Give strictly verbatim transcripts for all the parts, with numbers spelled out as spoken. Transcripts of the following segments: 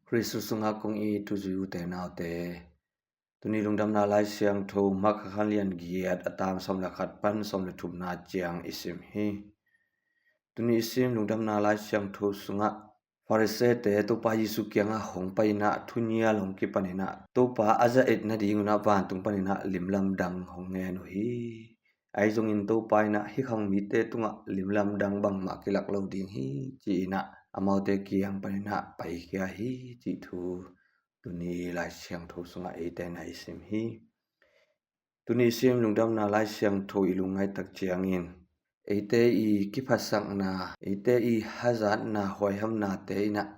Khristu sungah kong it u zi u te nau te, tuni Lungdamna Lai Siangtho Mark a lian giat, a tang sawm le khat pan sawm le thumna ciang i sim hi. Tuni i sim Lungdamna Lai Siangtho sungah Pharisee te Topa Jesu kiangah hong pai in ah, thu nial hong kipan in ah, Topa a za et nading un ah vantung pan in ah limlamdang hong ngen uh hi. Ahi zongin Topa in ah, hih khang mite tungah limlamdang bangmah kilak lo ding hi, ci in ah amaute kiang pan in ah paikhia hi, cih thu tuni Lai Siangtho sungah eite in ah i sim hi. Tuni i sim Lungdamna Lai Siangtho i lungngaih tak ciangin, eite i kiphatsakna, eite i hazatna, huaihamnate in ah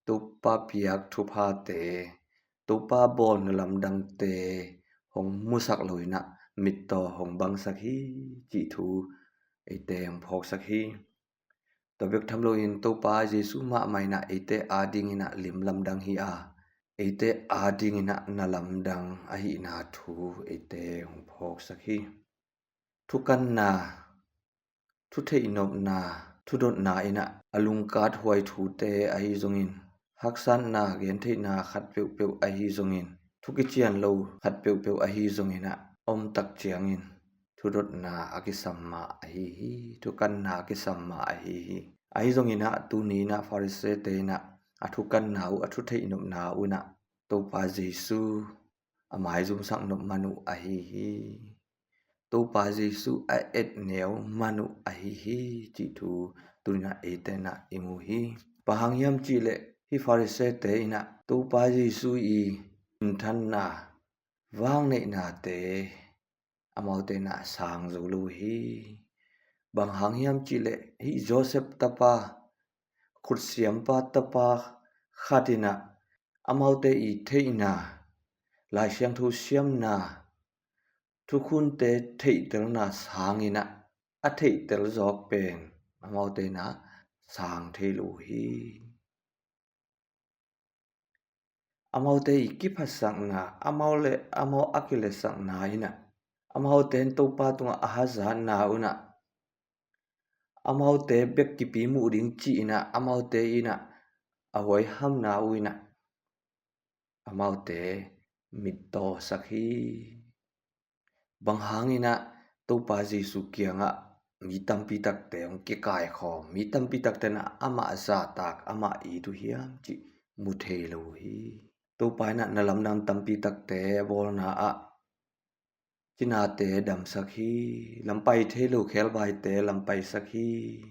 Topa piak thuphate, Topa bawl na lamdangte hong musak lo in ah, mittaw hong bangsak hi, cih thu eite hong phawksak hi. Tua bek tham loin Topa Jesu mahmah in ah eite ading in ah limlamdang hi a, eite ading in ah na lamdang ahihna thu eite hong phawksak hi. Thukanna, thutheihnopna, thudotna in ah a lungkat huai thute ahi zongin, haksatna, gentheihna khat peuhpeuh ahi zongin, thu kician lo khat peuhpeuh ahi zongin ah om tak ciangin, thudotna a kisam mah ahi hi, thukanna a kisam mah ahi hi. Ahi zongin ah tuni in ah Pharisee te in ah a thukanna uh, a thutheihnopna uh in ah Topa Jesu a maizumsak nop man uh ahi hi. Topa Jesu a et neu man uh ahi hi, cih thu tuni in ah eite in ah i mu hi. Bang hang hiam cih leh hih Pharisee te in ah Topa Jesu i minthanna, vangneihnate amaute in ah sang zo lo hi. Bang hang hiam cih leh hih Joseph tapa, khutsiampa tapa khat in ah amaute i theihna, Lai Siangtho siamna, thukhunte theihtelna sang in ah a theihtel zawk pen amaute in ah sang thei lo hi. Amaute i kiphatsakna, amau le amau a kiletsakna in ah, amaute in Topa tungah a hazatna uh in ah, amaute bek kipi muh ding ci in ah, amaute in ah a huaihamna uh in ah amaute mittawsak hi. Bang hang in ah Topa Jesu kiangah mi tampi takte hong kikaikhawm, mi tampi takte in ah amah zahtak, amah it uh hiam cih mu thei lo hi. Topa in ah na lamdang tampi takte a bawlna ah cinate damsak hi, lampai thei lo khebaite lampaisak hi,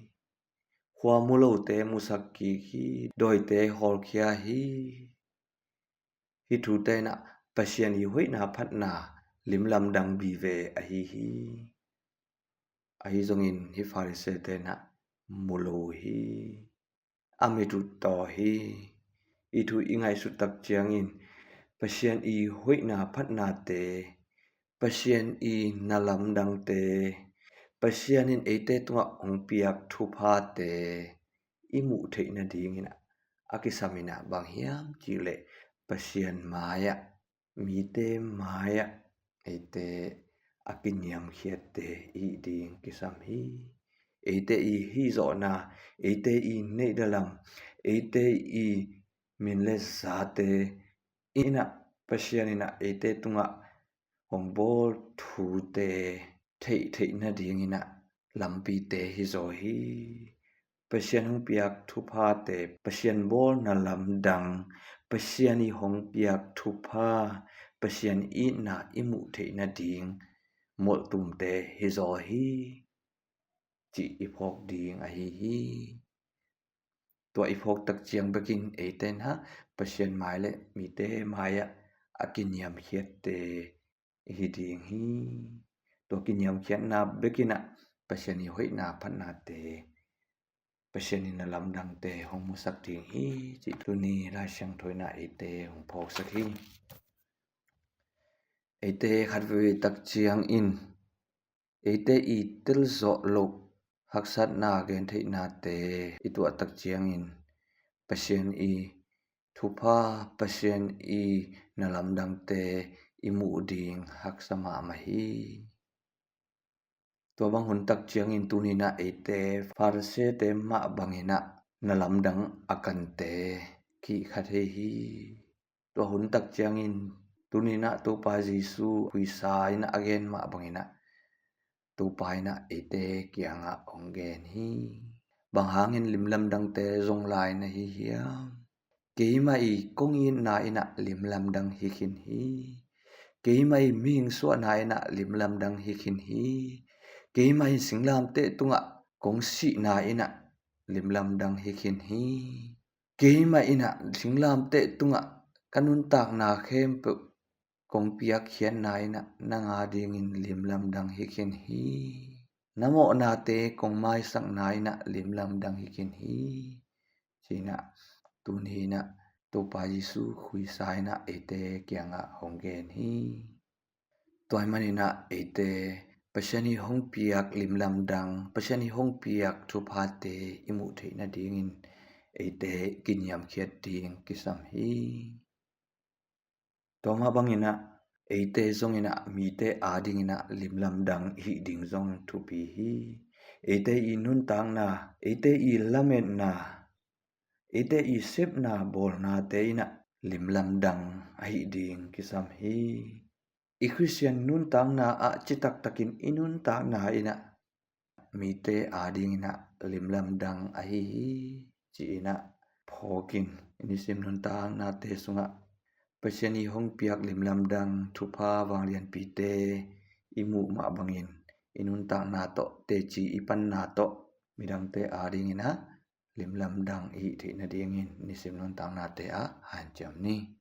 khua mu lote musak kik hi, dawite hawlkhia hi. Hih thute in ah Pasian i hoihna phatna limlamdang vive ahi hi. Ahi zongin hih Pharisee te in ah mu lo hi. A mit uh taw hi. Hih thu i ngaihsut tak ciangin Pasian i hoihna phatnate, Pasian i na lamdangte, Pasian in eite tungah hong piak thuphate i muh theih nading in ah a kisam in ah bang hiam cih leh Pasian mai-ah, mite mai-ah eite a kiniamkhiatte i hih ding kisam hi. Eite i hih zawhna, eite i neih dalam, eite i min le zate in ah Pasian in ah eite tungah hong bawl thute theih theih nading in ah lampite hi zaw hi. Pasian hong piak thuphate, Pasian bawl na lamdang, Pasian i hong piak thupha, Pasian itna i muh theih nading molhtumte hi zaw hi, cih i phawk ding ahi hi. Tua i phawk tak ciang bekin eite in ah Pasian mai le mite mai-ah a kiniamkhiatte i hi ding hi. Tua kiniamkhiatna bekin ah Pasian i hoihna phatnate, Pasian i na lamdangte hong musak ding hi, cih tuni Lai Siangtho in ah eite hong phawksak hi. Eite khatveivei tak ciangin eite i telzawh loh haksatna, gentheihnate i tuah tak ciangin Pasian i thupha, Pasian i na lamdangte i muh ding haksa mahmah hi. Tua bang hun tak ciangin tuni in ah eite Pharisee te mah bangin ah na lamdang a kante kihkha thei hi. Tua hun tak ciangin tuni-in ah Topa Jesu khuisa in ah a gen mah bangin ah Topa in ah eite kiangah hong gen hi. Bang hangin limlamdangte zong lai na hi hiam? Keimah i kong itna in ah limlamdang hi khin hi. Keimah i mihing suahna in ah limlamdang hi khin hi. Keimah i singlamteh tungah kong sihna in ah limlamdang hi khin hi. Keimah in ah singlamteh tungah ka nuntakna khempeuh kong piakkhiatna in ah nang adingin limlamdang hi khin hi. Na mawhnate kong maisakna in ah limlamdang hi khin hi. Ci-in ah tuni-in ah Topa Jesu khuisa in ah eite kiangah hong gen hi. Tua ahih manin ah eite Pasian i hong piak limlamdang, Pasian i hong piak thuphate i muh theih nadingin eite kiniamkhiat ding kisam hi. Tua mah bangin ah eite zongin ah mite adingin ah limlamdang i hih ding zong thupi hi. Eite i nuntakna, eite i lametna, eite i sepna bawlnate in ah limlamdang ahih ding kisam hi. I Khristian nuntakna ah citaktakin i nuntakna in ah mite adingin ah limlamdang ahi hi, ci-in ah phawkin i nisim nuntaknate sungah Pasian i hong piak limlamdang thupha vanglianpite i muh mah bangin i nuntakna tawh, teci i panna tawh midangte adingin ah limlamdang i hih theih nadingin nisim nuntaknate ah hanciam ni.